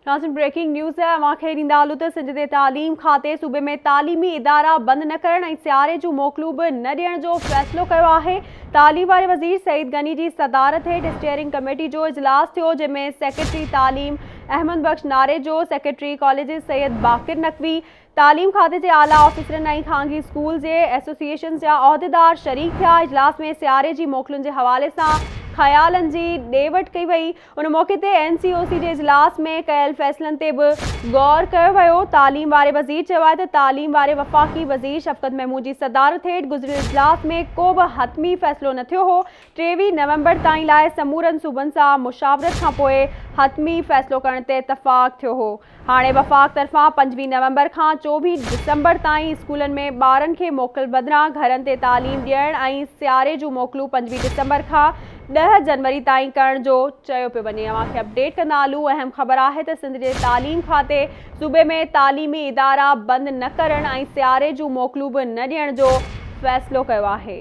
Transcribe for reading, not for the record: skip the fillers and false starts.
ناظرين breaking news اوهان کي ڏيندا هلون ته سنڌ جي تعليم کاتي صوبي ۾ تعليمي ادارا بند نه ڪرڻ ۽ سياري جون موڪلون به نه ڏيڻ جو فيصلو ڪيو آهي. تعليم واري وزير سعيد غني جي صدارت هيٺ اسٽيئرنگ ڪميٽي جو اجلاس ٿيو جنهن ۾ سيڪريٽري تعليم احمد بخش ناريجو، سيڪريٽري ڪاليجز سيد باقر نقوي، تعليم کاتي جي اعليٰ آفيسرن ۽ خانگي اسڪولز جي ايسوسيئيشنز جا عهديدار شريڪ ٿيا. اجلاس ۾ سياري جي موڪلن جي حوالي سان خيالن جي ڏي وٺ ڪئي وئي. ان موقعي تي اين سي او سي جي اجلاس ۾ ڪيل فيصلن تي به غور ڪيو ويو. تعليم واري وزير چيو آهي ته تعليم واري وفاقي وزير شفقت محمود جي صدارت هيٺ گذريل اجلاس ۾ ڪو به حتمي فيصلو نه ٿيو هو، 23 نومبر تائين لاء سمورن صوبن سان مشاورت کانپوء حتمي فيصلو ڪرڻ تي اتفاق ٿيو هو. هاڻي وفاق طرفان 25 نومبر کان 24 ڊسمبر تائين اسڪولن ۾ ٻارن کي موڪل بدران گهرن تي تعليم ڏيڻ ۽ سياري جون موڪلون 25 ڊسمبر کان 10 جنوري تائين ڪرڻ جو چيو پيو وڃي. اوهان کي اپڊيٽ ڪندا هلون اهم خبر آهي ته سنڌ جي تعليم کاتي صوبي ۾ تعليمي ادارا بند نه ڪرڻ ۽ سياري جون موڪلون به نه ڏيڻ جو فيصلو ڪيو آهي.